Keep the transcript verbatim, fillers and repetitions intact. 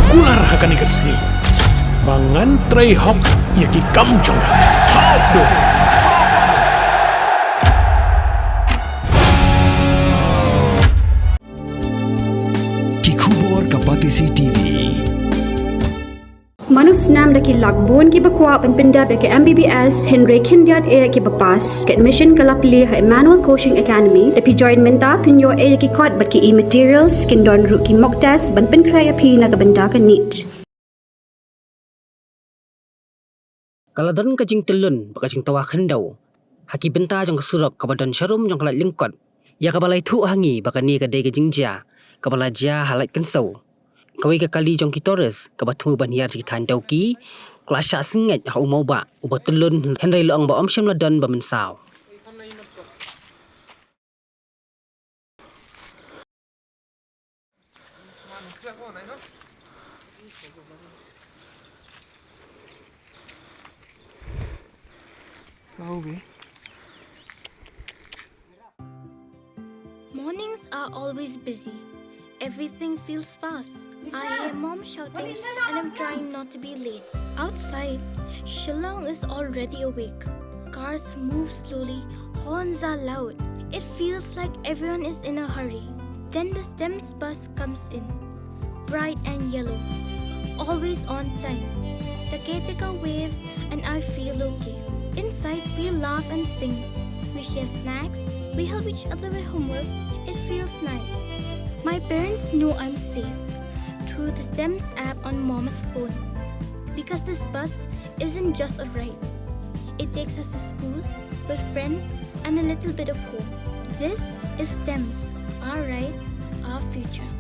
Kular ha kane ka sngi ba ngan trei hok ïa ki kam jong nga. Ki khubor ka Batesi T V. Mano snam da ki lak bun kiba kwah ban pyndep ïa ka M B B S hynrei khyndiat eh kiba pass. Ka admission ka la plie ha Emmanuel Coaching Academy. Lada phi join mynta phin ïoh eh ïa ki kot bad ki e-materials, kin don ruh ki mock test ban pynkhreh ïa phi na ka bynta ka NEET. Ka la don ka jingtyllun bad ka jingtwa khyndew ha ki bynta jong ka surok kaba don sharum jong ka Laitlangkot, ïa kaba la ïathuh ha ngi ba kane ka dei ka jingjia kaba la jia ha Laitkynsew. Kawei ka kali jong ki tourist kaba thmu ban hiar sha ki thaiñ Dawki ka la shah sngewbha ha u mawbah uba tyllun, hynrei la ong ba ym shym la don ba mynsaw. Mornings are always busy. Everything feels fast. I hear mom shouting and I'm trying not to be late. Outside, Shillong is already awake. Cars move slowly, horns are loud. It feels like everyone is in a hurry. Then the STEMS bus comes in. Bright and yellow. Always on time. The caretaker waves and I feel okay. Inside, we laugh and sing. We share snacks. We help each other with homework. It feels nice. My parents know I'm safe through the STEMS app on mom's phone. Because this bus isn't just a ride. It takes us to school, with friends, and a little bit of hope. This is STEMS, our ride, our future.